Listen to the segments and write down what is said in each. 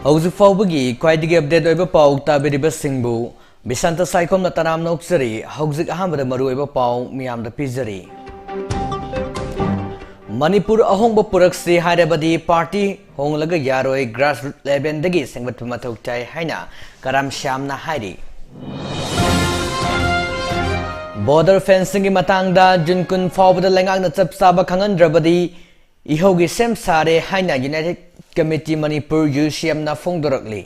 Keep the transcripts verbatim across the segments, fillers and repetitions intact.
ꯍꯧꯖꯤꯛ ꯐꯥꯎꯕꯒꯤ ꯈ꯭ꯋꯥꯏꯗꯒꯤ ꯑꯞꯗꯦꯠ ꯑꯣꯏꯕ ꯄꯥꯎ ꯇꯥꯕꯤꯔꯤꯕꯁꯤꯡꯕꯨ ꯕꯤꯁꯥꯟꯇ ꯁꯥꯏꯈꯣꯝꯅ ꯇꯔꯥꯝꯅ ꯑꯣꯛꯆꯔꯤ꯫ ꯍꯧꯖꯤꯛ ꯑꯍꯥꯟꯕꯗ ꯃꯔꯨꯑꯣꯏꯕ ꯄꯥꯎ ꯃꯤꯌꯥꯝꯗ ꯄꯤꯖꯔꯤ꯫ ꯃꯅꯤꯄꯨꯔ ꯑꯍꯣꯡꯕ ꯄꯨꯔꯛꯁꯤ ꯍꯥꯏꯔꯕꯗꯤ ꯄꯥꯔꯇꯤ ꯍꯣꯡꯂꯒ ꯌꯥꯔꯣꯏ, ꯒ꯭ꯔꯥꯁꯔꯨꯠ ꯂꯦꯚꯦꯜꯗꯒꯤ ꯁꯦꯝꯒꯠꯄ ꯃꯊꯧ ꯇꯥꯏ ꯍꯥꯏꯅ ꯀꯔꯥꯝ ꯁ꯭ꯌꯥꯝꯅ ꯍꯥꯏꯔꯤ꯫ ꯕꯣꯔꯗꯔ ꯐꯦꯟꯁꯤꯡꯒꯤ ꯃꯇꯥꯡꯗ ꯖꯨꯟ ꯀꯨꯟ ꯐꯥꯎꯕꯗ ꯂꯩꯉꯥꯛꯅ ꯆꯞ ꯆꯥꯕ ꯈꯪꯍꯟꯗ꯭ꯔꯕꯗꯤ ꯏꯍꯧꯒꯤ ꯁꯦꯝ ꯁꯥꯔꯦ ꯍꯥꯏꯅ ꯌꯨꯅꯥꯏꯇꯦꯗ ꯀꯃꯤꯇꯤ ꯃꯅꯤꯄꯨꯔ, ꯌꯨ ꯁꯤ ꯑꯦꯝꯅ ꯐꯣꯡꯗꯣꯔꯛꯂꯤ꯫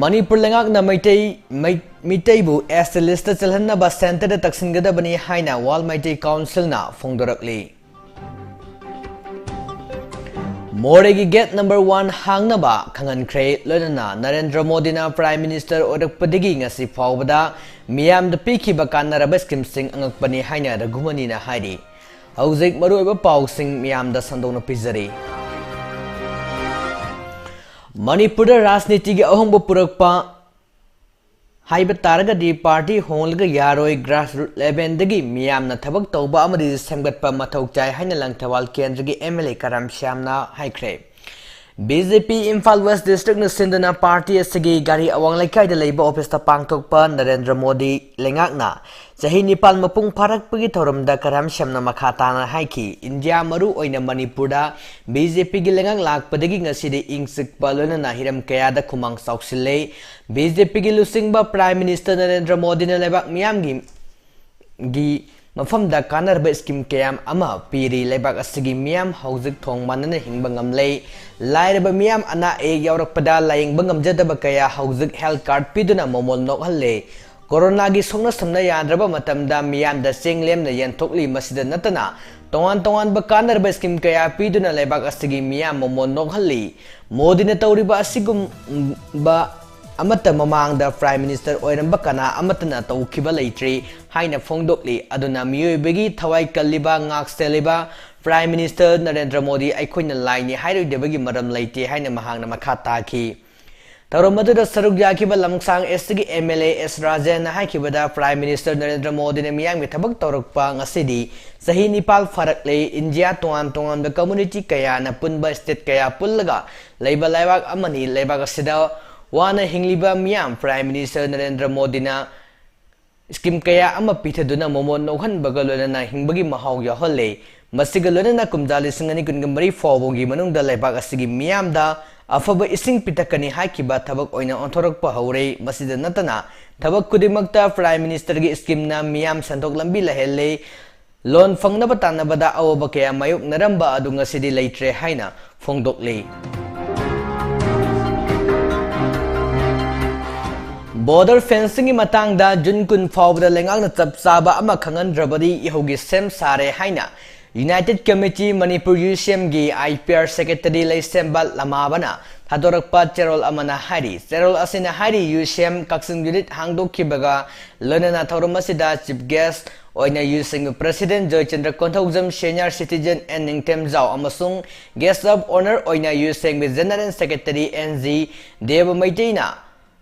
ꯃꯅꯤꯄꯨꯔ ꯂꯩꯉꯥꯛꯅ ꯃꯩꯇꯩ, ꯃꯩ-, ꯃꯤꯇꯩꯕꯨ ꯑꯦꯁ ꯇꯤ ꯂꯤꯁꯇ ꯆꯜꯍꯟꯅꯕ ꯁꯦꯟꯇꯔꯗ ꯇꯛꯁꯤꯟꯒꯗꯕꯅꯤ ꯍꯥꯏꯅ ꯋꯥꯔꯜ ꯃꯩꯇꯩ ꯀꯥꯎꯟꯁꯤꯜꯅ ꯐꯣꯡꯗꯣꯔꯛꯂꯤ꯫ ꯃꯣꯔꯦꯒꯤ ꯒꯦꯠ ꯅꯝꯕꯔ ꯋꯥꯟ ꯍꯥꯡꯅꯕ ꯈꯪꯍꯟꯈ꯭ꯔꯦ꯫ ꯂꯣꯏꯅꯅ ꯅꯔꯦꯟꯗ꯭ꯔ ꯃꯣꯗꯤꯅ ꯄ꯭ꯔꯥꯏꯝ ꯃꯤꯅꯤꯁꯇꯔ ꯑꯣꯏꯔꯛꯄꯗꯒꯤ ꯉꯁꯤ ꯐꯥꯎꯕꯗ ꯃꯤꯌꯥꯝꯗ ꯄꯤꯈꯤꯕ ꯀꯥꯟꯅꯔꯕ ꯁ꯭ꯀꯤꯝꯁꯤꯡ ꯑꯉꯛꯄꯅꯤ ꯍꯥꯏꯅ ꯔꯘꯨꯃꯅꯤꯅ ꯍꯥꯏꯔꯤ꯫ ꯍꯧꯖꯤꯛ ꯃꯔꯨꯑꯣꯏꯕ ꯄꯥꯎꯁꯤꯡ ꯃꯤꯌꯥꯝꯗ ꯁꯟꯗꯣꯛꯅ ꯄꯤꯖꯔꯤ꯫ ꯃꯅꯤꯄꯨꯔꯗ ꯔꯥꯖꯅꯤꯇꯤꯒꯤ ꯑꯍꯣꯡꯕ ꯄꯨꯔꯛꯄ ꯍꯥꯏꯕ ꯇꯥꯔꯒꯗꯤ ꯄꯥꯔꯇꯤ ꯍꯣꯡꯂꯒ ꯌꯥꯔꯣꯏ, ꯒ꯭ꯔꯥꯁꯔꯨꯠ ꯂꯦꯚꯦꯜꯗꯒꯤ ꯃꯤꯌꯥꯝꯅ ꯊꯕꯛ ꯇꯧꯕ ꯑꯃꯗꯤ ꯁꯦꯝꯒꯠꯄ ꯃꯊꯧ ꯇꯥꯏ ꯍꯥꯏꯅ ꯂꯪꯊꯕꯥꯜ ꯀꯦꯟꯗ꯭ꯔꯒꯤ ꯑꯦꯝ ꯑꯦꯜ ꯑꯦ ꯀꯔꯥꯝ ꯁ꯭ꯌꯥꯝꯅ ꯍꯥꯏꯈ꯭ꯔꯦ꯫ ꯕꯤ ꯖꯦ ꯄꯤ ꯏꯝꯐꯥꯜ ꯋꯦꯁ ꯗꯤꯁꯇ꯭ꯔꯤꯛꯅ ꯁꯤꯟꯗꯨꯅ ꯄꯥꯔꯇꯤ ꯑꯁꯤꯒꯤ ꯒꯥꯔꯤ ꯑꯋꯥꯡ ꯂꯩꯀꯥꯏꯗ ꯂꯩꯕ ꯑꯣꯐꯤꯁꯇ ꯄꯥꯡꯊꯣꯛꯄ ꯅꯔꯦꯟꯗ꯭ꯔ ꯃꯣꯗꯤ ꯂꯩꯉꯥꯛꯅ ꯆꯍꯤ ꯅꯤꯄꯥꯟ ꯃꯄꯨꯡ ꯐꯥꯔꯛꯄꯒꯤ ꯊꯧꯔꯝꯗ ꯀꯔꯥꯝ ꯁ꯭ꯌꯥꯝꯅ ꯃꯈꯥ ꯇꯥꯅ ꯍꯥꯏꯈꯤ, ꯏꯟꯗꯤꯌꯥ ꯃꯔꯨ ꯑꯣꯏꯅ ꯃꯅꯤꯄꯨꯔꯗ ꯕꯤ ꯖꯦ ꯄꯤꯒꯤ ꯂꯩꯉꯥꯛ ꯂꯥꯛꯄꯗꯒꯤ ꯉꯁꯤꯗꯤ ꯏꯪ ꯆꯤꯛꯄ ꯂꯣꯏꯅꯅ ꯍꯤꯔꯝ ꯀꯌꯥꯗ ꯈꯨꯃꯥꯡ ꯆꯥꯎꯁꯤꯜꯂꯦ꯫ ꯕꯤ ꯖꯦ ꯄꯤꯒꯤ ꯂꯨꯆꯤꯡꯕ ꯄ꯭ꯔꯥꯏꯝ ꯃꯤꯅꯤꯁꯇꯔ ꯅꯔꯦꯟꯗ꯭ꯔ ꯃꯣꯗꯤꯅ ꯂꯩꯕꯥꯛ ꯃꯤꯌꯥꯝꯒꯤ ꯒꯤ ꯃꯐꯝꯗ ꯀꯥꯟꯅꯔꯕ ꯁ꯭ꯀꯤꯝ ꯀꯌꯥ ꯑꯃ ꯄꯤꯔꯤ꯫ ꯂꯩꯕꯥꯛ ꯑꯁꯤꯒꯤ ꯃꯤꯌꯥꯝ ꯍꯧꯖꯤꯛ ꯊꯣꯡ ꯃꯥꯟꯅꯅ ꯍꯤꯡꯕ ꯉꯝꯂꯦ꯫ ꯂꯥꯏꯔꯕ ꯃꯤꯌꯥꯝ ꯑꯅꯥ ꯑꯌꯦꯛ ꯌꯥꯎꯔꯛꯄꯗ ꯂꯥꯌꯦꯡꯕ ꯉꯝꯖꯗꯕ ꯀꯌꯥ ꯍꯧꯖꯤꯛ ꯍꯦꯜꯊ ꯀꯥꯔꯗ ꯄꯤꯗꯨꯅ ꯃꯃꯣꯟ ꯅꯣꯛꯍꯜꯂꯦ꯫ ꯀꯣꯔꯣꯅꯥꯒꯤ ꯁꯣꯛꯅ ꯁꯝꯅ ꯌꯥꯗ꯭ꯔꯕ ꯃꯇꯝꯗ ꯃꯤꯌꯥꯝꯗ ꯆꯦꯡ ꯂꯦꯝꯅ ꯌꯦꯟꯊꯣꯛꯂꯤ꯫ ꯃꯁꯤꯗ ꯅꯠꯇꯅ ꯇꯣꯉꯥꯟ ꯇꯣꯉꯥꯟꯕ ꯀꯥꯟꯅꯔꯕ ꯁ꯭ꯀꯤꯝ ꯀꯌꯥ ꯄꯤꯗꯨꯅ ꯂꯩꯕꯥꯛ ꯑꯁꯤꯒꯤ ꯃꯤꯌꯥꯝ ꯃꯃꯣꯟ ꯅꯣꯛꯍꯜꯂꯤ꯫ ꯃꯣꯗꯤꯅ ꯇꯧꯔꯤꯕ ꯑꯁꯤꯒꯨꯝꯕ ꯑꯃꯠꯇ ꯃꯃꯥꯡꯗ ꯄ꯭ꯔꯥꯏꯝ ꯃꯤꯅꯤꯁꯇꯔ ꯑꯣꯏꯔꯝꯕ ꯀꯅꯥ ꯑꯃꯠꯇꯅ ꯇꯧꯈꯤꯕ ꯂꯩꯇ꯭ꯔꯤ ꯍꯥꯏꯅ ꯐꯣꯡꯗꯣꯛꯂꯤ꯫ ꯑꯗꯨꯅ ꯃꯤꯑꯣꯏꯕꯒꯤ ꯊꯋꯥꯏ ꯀꯜꯂꯤꯕ, ꯉꯥꯛ ꯁꯦꯜꯂꯤꯕ ꯄ꯭ꯔꯥꯏꯝ ꯃꯤꯅꯤꯁꯇꯔ ꯅꯔꯦꯟꯗ꯭ꯔ ꯃꯣꯗꯤ ꯑꯩꯈꯣꯏꯅ ꯂꯥꯏꯅꯤ ꯍꯥꯏꯔꯣꯏꯗꯕꯒꯤ ꯃꯔꯝ ꯂꯩꯇꯦ ꯍꯥꯏꯅ ꯃꯍꯥꯛꯅ ꯃꯈꯥ ꯇꯥꯈꯤ꯫ ꯊꯧꯔꯝ ꯑꯗꯨꯗ ꯁꯔꯨꯛ ꯌꯥꯈꯤꯕ ꯂꯝꯁꯥꯡ East ꯀꯤ M L A S ꯔꯥꯖꯦꯟꯅ ꯍꯥꯏꯈꯤꯕꯗ, Prime Minister Narendra ꯃꯣꯗꯤꯅ ꯃꯤꯌꯥꯝꯒꯤ ꯊꯕꯛ ꯇꯧꯔꯛꯄ ꯉꯁꯤꯗꯤ ꯆꯍꯤ ꯅꯤꯄꯥꯜ ꯐꯥꯔꯛꯂꯦ꯫ ꯏꯟꯗꯤꯌꯥ ꯇꯣꯉꯥꯟ ꯇꯣꯉꯥꯟꯕ community ꯀꯌꯥꯅ ꯄꯨꯟꯕ state ꯀꯌꯥ ꯄꯨꯜꯂꯒ ꯂꯩꯕ ꯂꯩꯕꯥꯛ ꯑꯃꯅꯤ꯫ ꯂꯩꯕꯥꯛ ꯑꯁꯤꯗ ꯋꯥꯅ ꯍꯤꯡꯂꯤꯕ ꯃꯤꯌꯥꯝ Prime Minister ꯅꯔꯦꯟꯗ꯭ꯔ ꯃꯣꯗꯤꯅ scheme ꯀꯌꯥ ꯑꯃ ꯄꯤꯊꯗꯨꯅ ꯃꯃꯣꯟ ꯅꯣꯛꯍꯟꯕꯒ ꯂꯣꯏꯅꯅ ꯍꯤꯡꯕꯒꯤ ꯃꯍꯥꯎ ꯌꯥꯎꯍꯜꯂꯦ꯫ ꯃꯁꯤꯒ ꯂꯣꯏꯅꯅ ꯀꯨꯝꯖꯥ ꯂꯤꯁꯤꯡ ꯑꯅꯤ ꯀꯨꯟꯒ ꯃꯔꯤ ꯐꯥꯎꯕꯒꯤ ꯃꯅꯨꯡꯗ ꯂꯩꯕꯥꯛ ꯑꯁꯤꯒꯤ ꯃꯤꯌꯥꯝꯗ ꯑꯐꯕ ꯏꯁꯤꯡ ꯄꯤꯊꯛꯀꯅꯤ ꯍꯥꯏꯈꯤꯕ ꯊꯕꯛ ꯑꯣꯏꯅ ꯑꯣꯟꯊꯣꯔꯛꯄ ꯍꯧꯔꯦ꯫ ꯃꯁꯤꯗ ꯅꯠꯇꯅ ꯊꯕꯛ ꯈꯨꯗꯤꯡꯃꯛꯇ Prime Minister ꯒꯤ scheme ꯅ ꯃꯤꯌꯥꯝ ꯁꯦꯟꯊꯣꯛ ꯂꯝꯕꯤ ꯂꯩꯍꯜꯂꯦ꯫ ꯂꯣꯟ ꯐꯪꯅꯕ ꯇꯥꯟꯅꯕꯗ ꯑꯋꯥꯕ ꯀꯌꯥ ꯃꯥꯌꯣꯛꯅꯔꯝꯕ ꯑꯗꯨ ꯉꯁꯤꯗꯤ ꯂꯩꯇ꯭ꯔꯦ ꯍꯥꯏꯅ ꯐꯣꯡꯗꯣꯛꯂꯤ꯫ Border fencing ꯒꯤ ꯃꯇꯥꯡꯗ ꯖꯨꯟ ꯀꯨꯟ ꯐꯥꯎꯕꯗ ꯂꯩꯉꯥꯛꯅ ꯆꯞ ꯆꯥꯕ ꯑꯃ ꯈꯪꯍꯟꯗ꯭ꯔꯕꯗꯤ ꯏꯍꯧꯒꯤ ꯁꯦꯝ ꯁꯥꯔꯦ ꯍꯥꯏꯅ United Committee ꯃꯅꯤꯄꯨꯔ UCM ꯒꯤ IPR Secretary ꯂꯩꯁꯦꯝꯕ ꯂꯃꯥꯕꯅ ꯊꯥꯗꯣꯔꯛꯄ ꯆꯦꯔꯣꯜ ꯑꯃꯅ ꯍꯥꯏꯔꯤ꯫ ꯆꯦꯔꯣꯜ ꯑꯁꯤꯅ ꯍꯥꯏꯔꯤ, UCM ꯀꯛꯆꯤꯡ unit ꯍꯥꯡꯗꯣꯛꯈꯤꯕꯒ ꯂꯣꯏꯅꯅ ꯊꯧꯔꯝ ꯑꯁꯤꯗ Chief Guest ꯑꯣꯏꯅ UCM ꯒꯤ President Joychandra Konthoujam, Senior Citizen N ꯅꯤꯡꯊꯦꯝꯖꯥꯎ ꯑꯃꯁꯨꯡ Guest of Honour ꯑꯣꯏꯅ UCM ꯒꯤ General Secretary N G ꯗꯦꯕ ꯃꯩꯇꯩꯅ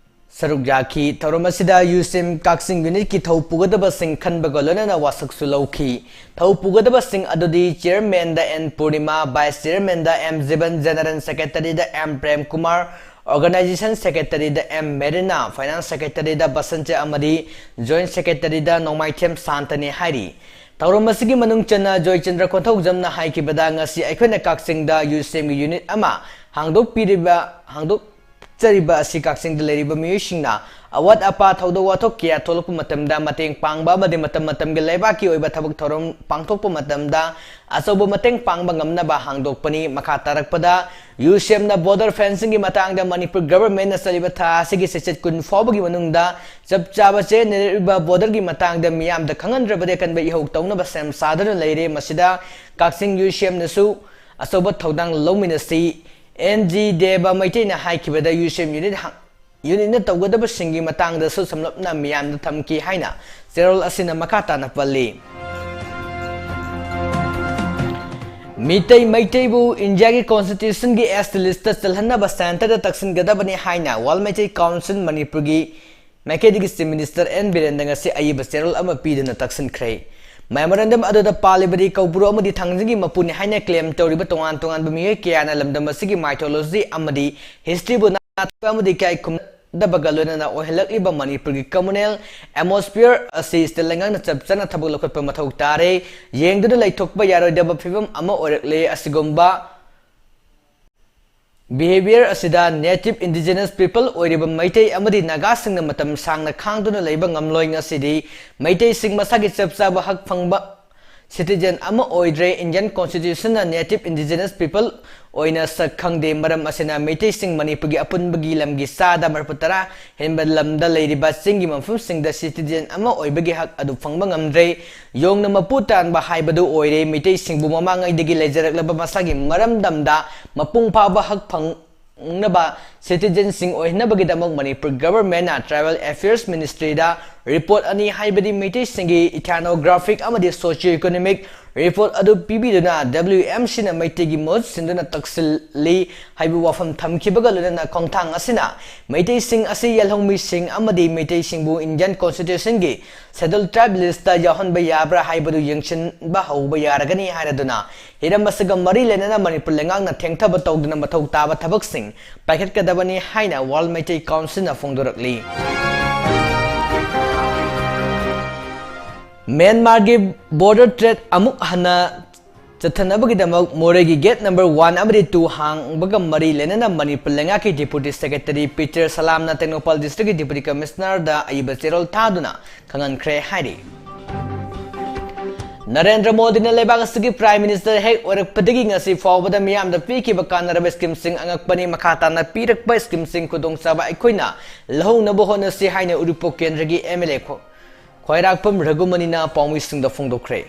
ꯁꯔꯨꯛ ꯌꯥꯈꯤ꯫ ꯊꯧꯔꯝ ꯑꯁꯤꯗ UCM ꯀꯛꯆꯤꯡ unit ꯀꯤ ꯊꯧ ꯄꯨꯒꯗꯕꯁꯤꯡ ꯈꯟꯕꯒ ꯂꯣꯏꯅꯅ ꯋꯥꯁꯛꯁꯨ ꯂꯧꯈꯤ꯫ ꯊꯧ ꯄꯨꯒꯗꯕꯁꯤꯡ ꯑꯗꯨꯗꯤ Chairman ꯗ N ꯄꯨꯔꯅꯤꯃꯥ, Vice Chairman ꯗ M ꯖꯤꯕꯟ, General Secretary ꯗ M Prem Kumar, Organisation Secretary ꯗ M ꯃꯦꯔꯤꯅꯥ, Finance Secretary ꯗ ꯕꯁꯟꯇ ꯑꯃꯗꯤ Joint Secretary ꯗ ꯅꯣꯡꯃꯥꯏꯊꯦꯝ ꯁꯥꯟꯇꯅꯤ ꯍꯥꯏꯔꯤ꯫ ꯊꯧꯔꯝ ꯑꯁꯤꯒꯤ ꯃꯅꯨꯡ ꯆꯟꯅ ꯖꯣꯏꯆꯟꯗ꯭ꯔ ꯀꯣꯟꯊꯧꯖꯝꯅ ꯍꯥꯏꯈꯤꯕꯗ, ꯉꯁꯤ ꯑꯩꯈꯣꯏꯅ ꯀꯛꯆꯤꯡꯗ UCM ꯒꯤ unit ꯑꯃ ꯍꯥꯡꯗꯣꯛꯄꯤꯔꯤꯕ, ꯍꯥꯡꯗꯣꯛꯆꯔꯤꯕ ꯑꯁꯤ ꯀꯛꯆꯤꯡꯗ ꯂꯩꯔꯤꯕ ꯃꯤꯑꯣꯏꯁꯤꯡꯅ ꯑꯋꯥꯠ ꯑꯄꯥ ꯊꯧꯗꯣꯛ ꯋꯥꯊꯣꯛ ꯀꯌꯥ ꯊꯣꯛꯂꯛꯄ ꯃꯇꯝꯗ ꯃꯇꯦꯡ ꯄꯥꯡꯕ ꯑꯃꯗꯤ ꯃꯇꯝ ꯃꯇꯝꯒꯤ ꯂꯩꯕꯥꯛꯀꯤ ꯑꯣꯏꯕ ꯊꯕꯛ ꯊꯧꯔꯝ ꯄꯥꯡꯊꯣꯛꯄ ꯃꯇꯝꯗ ꯑꯆꯧꯕ ꯃꯇꯦꯡ ꯄꯥꯡꯕ ꯉꯝꯅꯕ ꯍꯥꯡꯗꯣꯛꯄꯅꯤ꯫ ꯃꯈꯥ ꯇꯥꯔꯛꯄꯗ UCM ꯅ border fencing ꯒꯤ ꯃꯇꯥꯡꯗ ꯃꯅꯤꯄꯨꯔ government ꯅ ꯆꯠꯂꯤꯕ ꯊꯥ ꯑꯁꯤꯒꯤ ꯆꯩꯆꯠ ꯀꯨꯟ ꯐꯥꯎꯕꯒꯤ ꯃꯅꯨꯡꯗ ꯆꯞ ꯆꯥꯕ ꯆꯦꯟꯅꯔꯤꯕ border ꯒꯤ ꯃꯇꯥꯡꯗ ꯃꯤꯌꯥꯝꯗ ꯈꯪꯍꯟꯗ꯭ꯔꯕꯗꯤ ꯑꯀꯟꯕ ꯏꯍꯧ ꯇꯧꯅꯕ ꯁꯦꯝ ꯁꯥꯗꯨꯅ ꯂꯩꯔꯦ꯫ ꯃꯁꯤꯗ ꯀꯛꯆꯤꯡ UCM ꯅꯁꯨ ꯑꯆꯧꯕ ꯊꯧꯗꯥꯡ ꯂꯧꯃꯤꯟꯅꯁꯤ꯫ N G ꯗꯦꯕ ꯃꯩꯇꯩꯅ ꯍꯥꯏꯈꯤꯕꯗ UCM unit ꯍꯥꯡ-, unit ꯅ ꯇꯧꯒꯗꯕꯁꯤꯡꯒꯤ ꯃꯇꯥꯡꯗꯁꯨ ꯁꯝꯂꯞꯅ ꯃꯤꯌꯥꯝꯗ ꯊꯝꯈꯤ ꯍꯥꯏꯅ ꯆꯦꯔꯣꯜ ꯑꯁꯤꯅ ꯃꯈꯥ ꯇꯥꯅ ꯄꯜꯂꯤ꯫ ꯃꯤꯇꯩ ꯃꯩꯇꯩꯕꯨ ꯏꯟꯗꯤꯌꯥꯒꯤ ꯀꯣꯟꯁꯇꯤꯇ꯭ꯌꯨꯁꯟꯒꯤ ꯑꯦꯁ ꯇꯤ ꯂꯤꯁꯇ ꯆꯜꯍꯟꯅꯕ ꯁꯦꯟꯇꯔꯗ ꯇꯛꯁꯤꯟꯒꯗꯕꯅꯤ ꯍꯥꯏꯅ ꯋꯥꯔꯜ ꯃꯩꯇꯩ ꯀꯥꯎꯟꯁꯤꯜ ꯃꯅꯤꯄꯨꯔꯒꯤ ꯃꯥꯏꯀꯩꯗꯒꯤ ꯆꯤꯐ ꯃꯤꯅꯤꯁꯇꯔ ꯑꯦꯟ ꯕꯤꯔꯦꯟꯗ ꯉꯁꯤ ꯑꯏꯕ ꯆꯦꯔꯣꯜ ꯑꯃ ꯄꯤꯗꯨꯅ ꯇꯛꯁꯤꯟꯈ꯭ꯔꯦ꯫ ꯃꯦꯃꯣꯔꯦꯟꯗꯝ ꯑꯗꯨꯗ ꯄꯥꯜꯂꯤꯕꯗꯤ ꯀꯧꯕ꯭ꯔꯨ ꯑꯃꯗꯤ ꯊꯥꯡꯖꯤꯡꯒꯤ ꯃꯄꯨꯅꯤ ꯍꯥꯏꯅ ꯀ꯭ꯂꯦꯝ ꯇꯧꯔꯤꯕ ꯇꯣꯉꯥꯟ ꯇꯣꯉꯥꯟꯕ ꯃꯤꯑꯣꯏ ꯀꯌꯥꯅ ꯂꯝꯗꯝ ꯑꯁꯤꯒꯤ ꯃꯥꯏꯊꯣꯂꯣꯖꯤ ꯑꯃꯗꯤ ꯍꯤꯁꯇ꯭ꯔꯤꯕꯨ ꯅꯥꯊꯩꯕ ꯑꯃꯗꯤ ꯏꯀꯥꯏ ꯈꯨꯝꯅꯗꯕꯒ ꯂꯣꯏꯅꯅ ꯑꯣꯏꯍꯜꯂꯛꯂꯤꯕ ꯃꯅꯤꯄꯨꯔꯒꯤ ꯀꯝꯃꯨꯅꯦꯜ ꯑꯦꯠꯃꯣꯁꯐꯤꯌꯔ ꯑꯁꯤ ꯁꯤꯜ ꯂꯩꯉꯥꯛꯅ ꯆꯞ ꯆꯥꯅ ꯊꯕꯛ ꯂꯧꯈꯠꯄ ꯃꯊꯧ ꯇꯥꯔꯦ꯫ ꯌꯦꯡꯗꯨꯅ ꯂꯩꯊꯣꯛꯄ ꯌꯥꯔꯣꯏꯗꯕ ꯐꯤꯕꯝ ꯑꯃ ꯑꯣꯏꯔꯛꯂꯦ꯫ ꯑꯁꯤꯒꯨꯝꯕ ꯕꯤꯍꯦꯕꯤꯌꯔ ꯑꯁꯤꯗ ꯅꯦꯇꯤꯚ ꯏꯟꯗꯤꯖꯤꯅꯁ ꯄꯤꯄꯜ ꯑꯣꯏꯔꯤꯕ ꯃꯩꯇꯩ ꯑꯃꯗꯤ ꯅꯥꯒꯥꯁꯤꯡꯅ ꯃꯇꯝ ꯁꯥꯡꯅ ꯈꯥꯡꯗꯨꯅ ꯂꯩꯕ ꯉꯝꯂꯣꯏ꯫ ꯉꯁꯤꯗꯤ ꯃꯩꯇꯩꯁꯤꯡ ꯃꯁꯥꯒꯤ ꯆꯞ ꯆꯥꯕ ꯍꯛ ꯐꯪꯕ ꯁꯤꯇꯤꯖꯦꯟ ꯑꯃ ꯑꯣꯏꯗ꯭ꯔꯦ꯫ ꯏꯟꯗꯤꯌꯟ ꯀꯣꯟꯁꯇꯤꯇ꯭ꯌꯨꯁꯟꯅ ꯅꯦꯇꯤꯚ ꯏꯟꯗꯤꯖꯤꯅꯁ ꯄꯤꯄꯜ ꯑꯣꯏꯅ ꯁꯛ ꯈꯪꯗꯦ꯫ ꯃꯔꯝ ꯑꯁꯤꯅ ꯃꯩꯇꯩꯁꯤꯡ ꯃꯅꯤꯄꯨꯔꯒꯤ ꯑꯄꯨꯟꯕꯒꯤ ꯂꯝꯒꯤ ꯆꯥꯗ ꯃꯔꯤꯐꯨ ꯇꯔꯥ ꯍꯦꯟꯕ ꯂꯝꯗ ꯂꯩꯔꯤꯕ ꯆꯤꯡꯒꯤ ꯃꯐꯝꯁꯤꯡꯗ ꯁꯤꯇꯤꯖꯦꯟ ꯑꯃ ꯑꯣꯏꯕꯒꯤ ꯍꯛ ꯑꯗꯨ ꯐꯪꯕ ꯉꯝꯗ꯭ꯔꯦ꯫ ꯌꯣꯡꯅ ꯃꯄꯨ ꯇꯥꯟꯕ ꯍꯥꯏꯕꯗꯨ ꯑꯣꯏꯔꯦ꯫ ꯃꯩꯇꯩꯁꯤꯡꯕꯨ ꯃꯃꯥꯡꯉꯩꯗꯒꯤ ꯂꯩꯖꯔꯛꯂꯕ ꯃꯁꯥꯒꯤ ꯃꯔꯝꯗꯝꯗ ꯃꯄꯨꯡ ꯐꯥꯕ ꯍꯛ ꯐꯪꯅꯕ ꯁꯤꯇꯤꯖꯦꯟꯁꯤꯡ ꯑꯣꯏꯍꯟꯅꯕꯒꯤꯗꯃꯛ ꯃꯅꯤꯄꯨꯔ ꯒꯚꯔꯟꯃꯦꯟꯠꯅ ꯇ꯭ꯔꯥꯏꯕꯦꯜ ꯑꯦꯐꯤꯌꯔꯁ ꯃꯤꯅꯤꯁꯇ꯭ꯔꯤꯗ ꯔꯤꯄꯣꯔꯠ ꯑꯅꯤ ꯍꯥꯏꯕꯗꯤ ꯃꯩꯇꯩꯁꯤꯡꯒꯤ ꯏꯊꯥꯅꯣꯒ꯭ꯔꯥꯐꯤꯛ ꯑꯃꯗꯤ ꯁꯣꯁꯤꯌꯣ ꯏꯀꯣꯅꯣꯃꯤꯛ ꯔꯤꯄꯣꯔꯠ ꯑꯗꯨ ꯄꯤꯕꯤꯗꯨꯅ ꯗꯕ꯭ꯂꯤꯌꯨ ꯑꯦꯝ ꯁꯤꯅ ꯃꯩꯇꯩꯒꯤ ꯃꯍꯨꯠ ꯁꯤꯟꯗꯨꯅ ꯇꯛꯁꯤꯜꯂꯤ ꯍꯥꯏꯕ ꯋꯥꯐꯝ ꯊꯝꯈꯤꯕꯒ ꯂꯣꯏꯅꯅ ꯈꯣꯡꯊꯥꯡ ꯑꯁꯤꯅ ꯃꯩꯇꯩꯁꯤꯡ ꯑꯁꯤ ꯌꯦꯜꯍꯧꯃꯤꯁꯤꯡ ꯑꯃꯗꯤ ꯃꯩꯇꯩꯁꯤꯡꯕꯨ ꯏꯟꯗꯤꯌꯟ ꯀꯣꯟꯁꯇꯤꯇ꯭ꯌꯨꯁꯟꯒꯤ ꯁꯦꯗ꯭ꯌꯨꯜ ꯇ꯭ꯔꯥꯏꯕ ꯂꯤꯁꯇ ꯌꯥꯎꯍꯟꯕ ꯌꯥꯕ꯭ꯔꯥ ꯍꯥꯏꯕꯗꯨ ꯌꯦꯡꯁꯤꯟꯕ ꯍꯧꯕ ꯌꯥꯔꯒꯅꯤ ꯍꯥꯏꯔꯗꯨꯅ ꯍꯤꯔꯝ ꯑꯁꯤꯒ ꯃꯔꯤ ꯂꯩꯅꯅ ꯃꯅꯤꯄꯨꯔ ꯂꯩꯉꯥꯛꯅ ꯊꯦꯡꯊꯕ ꯇꯧꯗꯨꯅ ꯃꯊꯧ ꯇꯥꯕ ꯊꯕꯛꯁꯤꯡ ꯄꯥꯏꯈꯠꯀꯗꯕꯅꯤ ꯍꯥꯏꯅ ꯋꯥꯔꯜ ꯃꯩꯇꯩ ꯀꯥꯎꯟꯁꯤꯜꯅ ꯐꯣꯡꯗꯣꯔꯛꯂꯤ꯫ ꯃ꯭ꯌꯥꯟꯃꯥꯔꯒꯤ ꯕꯣꯔꯗꯔ ꯇ꯭ꯔꯦꯗ ꯑꯃꯨꯛ ꯍꯟꯅ ꯆꯠꯊꯅꯕꯒꯤꯗꯃꯛ ꯃꯣꯔꯦꯒꯤ ꯒꯦꯠ ꯅꯝꯕꯔ ꯋꯥꯟ ꯑꯃꯗꯤ ꯇꯨ ꯍꯥꯡꯕꯒ ꯃꯔꯤ ꯂꯩꯅꯅ ꯃꯅꯤꯄꯨꯔ ꯂꯩꯉꯥꯛꯀꯤ ꯗꯤꯄꯨꯇꯤ ꯁꯦꯀ꯭ꯔꯦꯇꯔꯤ ꯄꯤꯇꯔ ꯁꯂꯥꯝꯅ ꯇꯦꯡꯅꯧꯄꯥꯜ ꯗꯤꯁꯇ꯭ꯔꯤꯛꯀꯤ ꯗꯤꯄꯨꯇꯤ ꯀꯃꯤꯁꯅꯔꯗ ꯑꯏꯕ ꯆꯦꯔꯣꯜ ꯊꯥꯗꯨꯅ ꯈꯪꯍꯟꯈ꯭ꯔꯦ ꯍꯥꯏꯔꯤ꯫ ꯅꯔꯦꯟꯗ꯭ꯔ ꯃꯣꯗꯤꯅ ꯂꯩꯕꯥꯛ ꯑꯁꯤꯒꯤ ꯄ꯭ꯔꯥꯏꯝ ꯃꯤꯅꯤꯁꯇꯔ ꯍꯦꯛ ꯑꯣꯏꯔꯛꯄꯗꯒꯤ ꯉꯁꯤ ꯐꯥꯎꯕꯗ ꯃꯤꯌꯥꯝꯗ ꯄꯤꯈꯤꯕ ꯀꯥꯟꯅꯔꯕ ꯁ꯭ꯀꯤꯝꯁꯤꯡ ꯑꯉꯛꯄꯅꯤ꯫ ꯃꯈꯥ ꯇꯥꯅ ꯄꯤꯔꯛꯄ ꯁ꯭ꯀꯤꯝꯁꯤꯡ ꯈꯨꯗꯣꯡꯆꯥꯕ ꯑꯩꯈꯣꯏꯅ ꯂꯧꯍꯧꯅꯕ ꯍꯣꯠꯅꯁꯤ ꯍꯥꯏꯅ ꯎꯔꯤꯄꯣꯛ ꯀꯦꯟꯗ꯭ꯔꯒꯤ ꯑꯦꯝ ꯑꯦꯜ ꯑꯦ ꯈꯣ-, ꯈ꯭ꯋꯥꯏꯔꯥꯛꯄꯝ ꯔꯘꯨꯃꯅꯤꯅ ꯄꯥꯎꯃꯤꯁꯤꯡꯗ ꯐꯣꯡꯗꯣꯛꯈ꯭ꯔꯦ꯫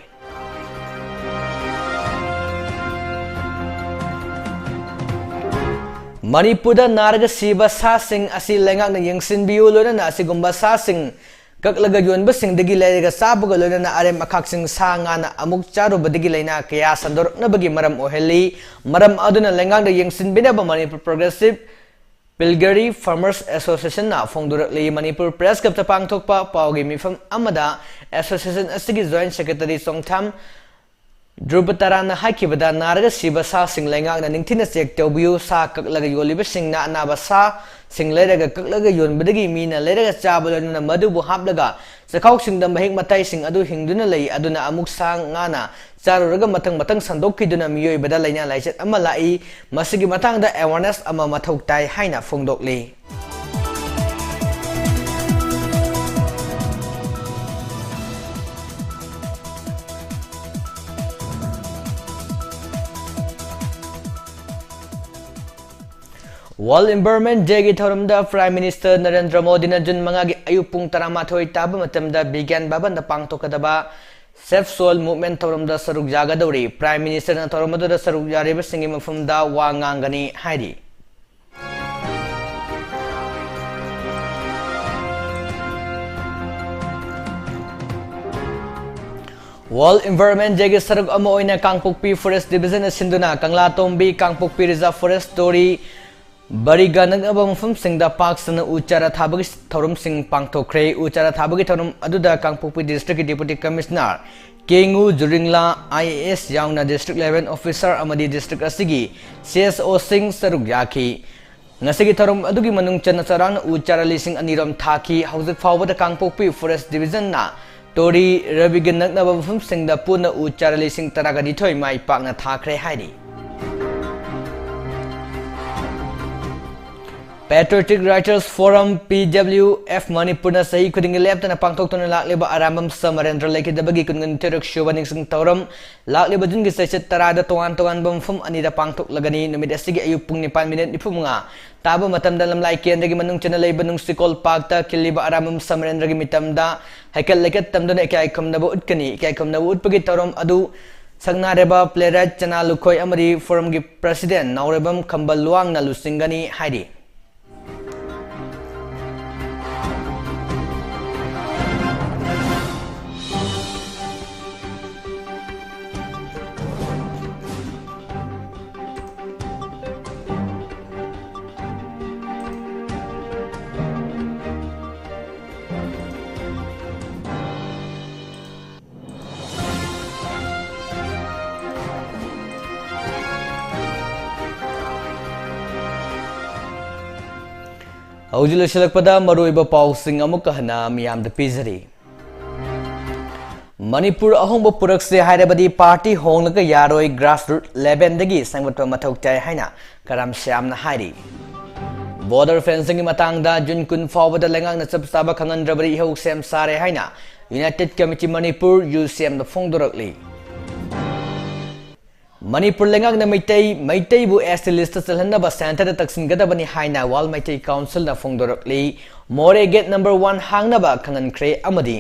ꯃꯅꯤꯄꯨꯔꯗ ꯅꯥꯔꯒ ꯁꯤꯕ ꯁꯥꯁꯤꯡ ꯑꯁꯤ ꯂꯩꯉꯥꯛꯅ ꯌꯦꯡꯁꯤꯟꯕꯤꯌꯨ, ꯂꯣꯏꯅꯅ ꯑꯁꯤꯒꯨꯝꯕ ꯁꯥꯁꯤꯡ ꯀꯛꯂꯒ ꯌꯣꯟꯕꯁꯤꯡꯗꯒꯤ ꯂꯩꯔꯒ ꯆꯥꯕꯒ ꯂꯣꯏꯅꯅ ꯑꯔꯦꯝ ꯑꯈꯥꯛꯁꯤꯡ ꯁꯥ ꯉꯥꯅ ꯑꯃꯨꯛ ꯆꯥꯔꯨꯕꯗꯒꯤ ꯂꯥꯏꯅꯥ ꯀꯌꯥ ꯁꯟꯗꯣꯔꯛꯅꯕꯒꯤ ꯃꯔꯝ ꯑꯣꯏꯍꯜꯂꯤ꯫ ꯃꯔꯝ ꯑꯗꯨꯅ ꯂꯩꯉꯥꯛꯅ ꯌꯦꯡꯁꯤꯟꯕꯤꯅꯕ Manipur Progressive Pilgrim Farmers Association ꯅ ꯐꯣꯡꯗꯣꯔꯛꯂꯤ꯫ Manipur Press Club ꯇ ꯄꯥꯡꯊꯣꯛꯄ ꯄꯥꯎꯒꯤ ꯃꯤꯐꯝ ꯑꯃꯗ association ꯑꯁꯤꯒꯤ Joint Secretary ꯆꯣꯡꯊꯥꯝ ꯙ꯭ꯔꯨꯕ ꯇꯔꯥꯅ ꯍꯥꯏꯈꯤꯕꯗ, ꯅꯥꯔꯒ ꯁꯤꯕ ꯁꯥꯁꯤꯡ ꯂꯩꯉꯥꯛꯅ ꯅꯤꯡꯊꯤꯅ check ꯇꯧꯕꯤꯌꯨ꯫ ꯁꯥ ꯀꯛꯂꯒ ꯌꯣꯜꯂꯤꯕꯁꯤꯡꯅ ꯑꯅꯥꯕ ꯁꯥꯁꯤꯡ ꯂꯩꯔꯒ ꯀꯛꯂꯒ ꯌꯣꯟꯕꯗꯒꯤ ꯃꯤꯅ ꯂꯩꯔꯒ ꯆꯥꯕ ꯂꯣꯏꯅꯅ ꯃꯗꯨꯕꯨ ꯍꯥꯞꯂꯒ ꯆꯈꯥꯎꯁꯤꯡꯗ ꯃꯍꯤꯛ ꯃꯇꯥꯏꯁꯤꯡ ꯑꯗꯨ ꯍꯤꯡꯗꯨꯅ ꯂꯩ꯫ ꯑꯗꯨꯅ ꯑꯃꯨꯛ ꯁꯥ ꯉꯥꯅ ꯆꯥꯔꯨꯔꯒ ꯃꯊꯪ ꯃꯊꯪ ꯁꯟꯗꯣꯛꯈꯤꯗꯨꯅ ꯃꯤꯑꯣꯏꯕꯗ ꯂꯥꯏꯅꯥ ꯂꯥꯏꯆꯠ ꯑꯃ ꯂꯥꯛꯏ꯫ ꯃꯁꯤꯒꯤ ꯃꯇꯥꯡꯗ awareness ꯑꯃ ꯃꯊꯧ ꯇꯥꯏ ꯍꯥꯏꯅ ꯐꯣꯡꯗꯣꯛꯂꯤ꯫ World Environment Day ꯒꯤ ꯊꯧꯔꯝꯗ Prime Minister ꯅꯔꯦꯟꯗ꯭ꯔ ꯃꯣꯗꯤꯅ ꯖꯨꯟ ꯃꯉꯥꯒꯤ ꯑꯌꯨꯛ ꯄꯨꯡ ꯇꯔꯥꯃꯥꯊꯣꯏ ꯇꯥꯕ ꯃꯇꯝꯗ ꯕꯤꯒ꯭ꯌꯥꯟ ꯚꯕꯟꯗ ꯄꯥꯡꯊꯣꯛꯀꯗꯕ Save Soil Movement ꯊꯧꯔꯝꯗ ꯁꯔꯨꯛ ꯌꯥꯒꯗꯧꯔꯤ꯫ Prime Minister ꯅ ꯊꯧꯔꯝ ꯑꯗꯨꯗ ꯁꯔꯨꯛ ꯌꯥꯔꯤꯕꯁꯤꯡꯒꯤ ꯃꯐꯝꯗ ꯋꯥ ꯉꯥꯡꯒꯅꯤ ꯍꯥꯏꯔꯤ꯫ World Environment Day ꯒꯤ ꯁꯔꯨꯛ ꯑꯃ ꯑꯣꯏꯅ ꯀꯥꯡꯄꯣꯛꯄꯤ Forest Division ꯅ ꯁꯤꯟꯗꯨꯅ ꯀꯪꯂꯥꯇꯣꯡꯕꯤ, ꯀꯥꯡꯄꯣꯛꯄꯤ Reserve Forest, ꯇꯣꯔꯤ, ꯕꯔꯤꯒ ꯅꯛꯅꯕ ꯃꯐꯝꯁꯤꯡꯗ ꯄꯥꯛ ꯁꯟꯅ ꯎ ꯆꯥꯔꯥ ꯊꯥꯕꯒꯤ ꯊꯧꯔꯝꯁꯤꯡ ꯄꯥꯡꯊꯣꯛꯈ꯭ꯔꯦ꯫ ꯎ ꯆꯥꯔꯥ ꯊꯥꯕꯒꯤ ꯊꯧꯔꯝ ꯑꯗꯨꯗ ꯀꯥꯡꯄꯣꯛꯄꯤ District ꯀꯤ Deputy Commissioner ꯀꯦꯉꯨ ꯖꯨꯔꯤꯡꯂꯥ, I A S, ꯌꯥꯎꯅ District Level Officer ꯑꯃꯗꯤ district ꯑꯁꯤꯒꯤ C S O ꯁꯤꯡ ꯁꯔꯨꯛ ꯌꯥꯈꯤ꯫ ꯉꯁꯤꯒꯤ ꯊꯧꯔꯝ ꯑꯗꯨꯒꯤ ꯃꯅꯨꯡ ꯆꯟꯅ ꯆꯥꯎꯔꯥꯛꯅ ꯎ ꯆꯥꯔꯥ ꯂꯤꯁꯤꯡ ꯑꯅꯤꯔꯣꯝ ꯊꯥꯈꯤ꯫ ꯍꯧꯖꯤꯛ ꯐꯥꯎꯕꯗ ꯀꯥꯡꯄꯣꯛꯄꯤ Forest Division ꯅ ꯇꯣꯔꯤ ꯔꯕꯤꯒ ꯅꯛꯅꯕ ꯃꯐꯝꯁꯤꯡꯗ ꯄꯨꯟꯅ ꯎ ꯆꯥꯔꯥ ꯂꯤꯁꯤꯡ ꯇꯔꯥꯒ ꯅꯤꯊꯣꯏ ꯃꯥꯏ ꯄꯥꯛꯅ ꯊꯥꯈ꯭ꯔꯦ ꯍꯥꯏꯔꯤ꯫ Patriotic Writers Forum, P W F, ꯃꯅꯤꯄꯨꯔꯅ ꯆꯍꯤ ꯈꯨꯗꯤꯡꯒꯤ ꯂꯦꯞꯇꯅ ꯄꯥꯡꯊꯣꯛꯇꯨꯅ ꯂꯥꯛꯂꯤꯕ ꯑꯔꯥꯝꯕꯝ ꯁꯃꯔꯦꯟꯗ꯭ꯔ ꯂꯩꯈꯤꯗꯕꯒꯤ ꯀꯨꯟꯒ ꯅꯤꯊꯣꯏꯔꯛ ꯁꯨꯕ ꯅꯤꯡꯁꯤꯡ ꯊꯧꯔꯝ ꯂꯥꯛꯂꯤꯕ ꯖꯨꯟꯒꯤ ꯆꯩꯆꯠ ꯇꯔꯥꯗ ꯇꯣꯉꯥꯟ ꯇꯣꯉꯥꯟꯕ ꯃꯐꯝ ꯑꯅꯤꯗ ꯄꯥꯡꯊꯣꯛꯂꯒꯅꯤ꯫ ꯅꯨꯃꯤꯠ ꯑꯁꯤꯒꯤ ꯑꯌꯨꯛ ꯄꯨꯡ ꯅꯤꯄꯥꯟ ꯃꯤꯅꯤꯠ ꯅꯤꯐꯨ ꯃꯉꯥ ꯇꯥꯕ ꯃꯇꯝꯗ ꯂꯝꯂꯥꯏ ꯀꯦꯟꯗ꯭ꯔꯒꯤ ꯃꯅꯨꯡ ꯆꯟꯅ ꯂꯩꯕ ꯅꯨꯡꯁꯤꯀꯣꯜ ꯄꯥꯔꯛꯇ ꯈꯤꯜꯂꯤꯕ ꯑꯔꯥꯝꯕꯝ ꯁꯃꯔꯦꯟꯗ꯭ꯔꯒꯤ ꯃꯤꯇꯝꯗ ꯍꯩꯀꯠ ꯂꯩꯀꯠ ꯇꯝꯗꯨꯅ ꯏꯀꯥꯏ ꯈꯨꯝꯅꯕ ꯎꯠꯀꯅꯤ꯫ ꯏꯀꯥꯏ ꯈꯨꯝꯅꯕ ꯎꯠꯄꯒꯤ ꯊꯧꯔꯝ ꯑꯗꯨ ꯁꯛꯅꯥꯏꯔꯕ playwright ꯆꯅꯥ ꯂꯨꯈꯣꯏ ꯑꯃꯗꯤ Forum ꯒꯤ President ꯅꯥꯎꯔꯦꯝꯕꯝ ꯈꯝꯕ ꯂꯨꯋꯥꯡꯅ ꯂꯨꯆꯤꯡꯒꯅꯤ ꯍꯥꯏꯔꯤ꯫ ꯍꯧꯖꯤꯛ ꯂꯣꯏꯁꯤꯜꯂꯛꯄꯗ ꯃꯔꯨꯑꯣꯏꯕ ꯄꯥꯎꯁꯤꯡ ꯑꯃꯨꯛꯀ ꯍꯟꯅ ꯃꯤꯌꯥꯝꯗ ꯄꯤꯖꯔꯤ꯫ ꯃꯅꯤꯄꯨꯔ ꯑꯍꯣꯡꯕ ꯄꯨꯔꯛꯁꯦ ꯍꯥꯏꯔꯕꯗꯤ ꯄꯥꯔꯇꯤ ꯍꯣꯡꯂꯒ ꯌꯥꯔꯣꯏ, grassroot levelꯗꯒꯤ ꯁꯦꯝꯒꯠꯄ ꯃꯊꯧ ꯇꯥꯏ ꯍꯥꯏꯅ ꯀꯔꯝ ꯁ꯭ꯌꯥꯝꯅ ꯍꯥꯏꯔꯤ꯫ Border fencingꯒꯤ ꯃꯇꯥꯡꯗ ꯖꯨꯟ ꯀꯨꯟ ꯐꯥꯎꯕꯗ ꯂꯩꯉꯥꯛꯅ ꯆꯞ ꯆꯥꯕ ꯈꯪꯍꯟꯗ꯭ꯔꯕꯗꯤ ꯏꯍꯧ ꯁꯦꯝ ꯁꯥꯔꯦ ꯍꯥꯏꯅ United Committee Manipur, UCMꯗ ꯐꯣꯡꯗꯣꯔꯛꯂꯤ꯫ ꯃꯅꯤꯄꯨꯔ ꯂꯩꯉꯥꯛꯅ ꯃꯩꯇꯩ, ꯃꯩꯇꯩꯕꯨ ST listꯇ ꯆꯜꯍꯟꯅꯕ centreꯗ ꯇꯛꯁꯤꯟꯒꯗꯕꯅꯤ ꯍꯥꯏꯅ World Meitei Councilꯅ ꯐꯣꯡꯗꯣꯔꯛꯂꯤ꯫ ꯃꯣꯔꯦ gate number one ꯍꯥꯡꯅꯕ ꯈꯪꯍꯟꯈ꯭ꯔꯦ ꯑꯃꯗꯤ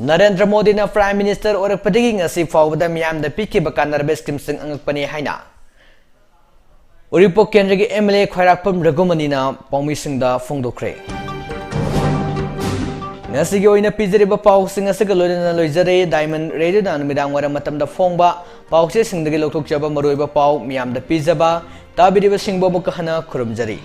ꯅꯔꯦꯟꯗ꯭ꯔ ꯃꯣꯗꯤꯅ Prime Minister ꯑꯣꯏꯔꯛꯄꯗꯒꯤ ꯉꯁꯤ ꯐꯥꯎꯕꯗ ꯃꯤꯌꯥꯝꯗ ꯄꯤꯈꯤꯕ ꯀꯥꯟꯅꯔꯕ schemeꯁꯤꯡ ꯑꯉꯛꯄꯅꯤ ꯍꯥꯏꯅ ꯎꯔꯤꯄꯣꯛ ꯀꯦꯟꯗ꯭ꯔꯒꯤ MLA ꯈ꯭ꯋꯥꯏꯔꯥꯛꯄꯝ ꯔꯘꯨꯃꯅꯤꯅ ꯄꯥꯎꯃꯤꯁꯤꯡꯗ ꯐꯣꯡꯗꯣꯛꯈ꯭ꯔꯦ꯫ ꯉꯁꯤꯒꯤ ꯑꯣꯏꯅ ꯄꯤꯖꯔꯤꯕ ꯄꯥꯎꯁꯤꯡ ꯑꯁꯤꯒ ꯂꯣꯏꯅꯅ ꯂꯣꯏꯖꯔꯦ꯫ Diamond Radioꯅ ꯅꯨꯃꯤꯗꯥꯡ ꯋꯥꯏꯔꯝ ꯃꯇꯝꯗ ꯐꯣꯡꯕ ꯄꯥꯎꯆꯦꯁꯤꯡꯗꯒꯤ ꯂꯧꯊꯣꯛꯆꯕ ꯃꯔꯨꯑꯣꯏꯕ ꯄꯥꯎ ꯃꯤꯌꯥꯝꯗ ꯄꯤꯖꯕ꯫ ꯇꯥꯕꯤꯔꯤꯕꯁꯤꯡꯕꯨ ꯑꯃꯨꯛꯀ ꯍꯟꯅ ꯈꯨꯔꯨꯝꯖꯔꯤ꯫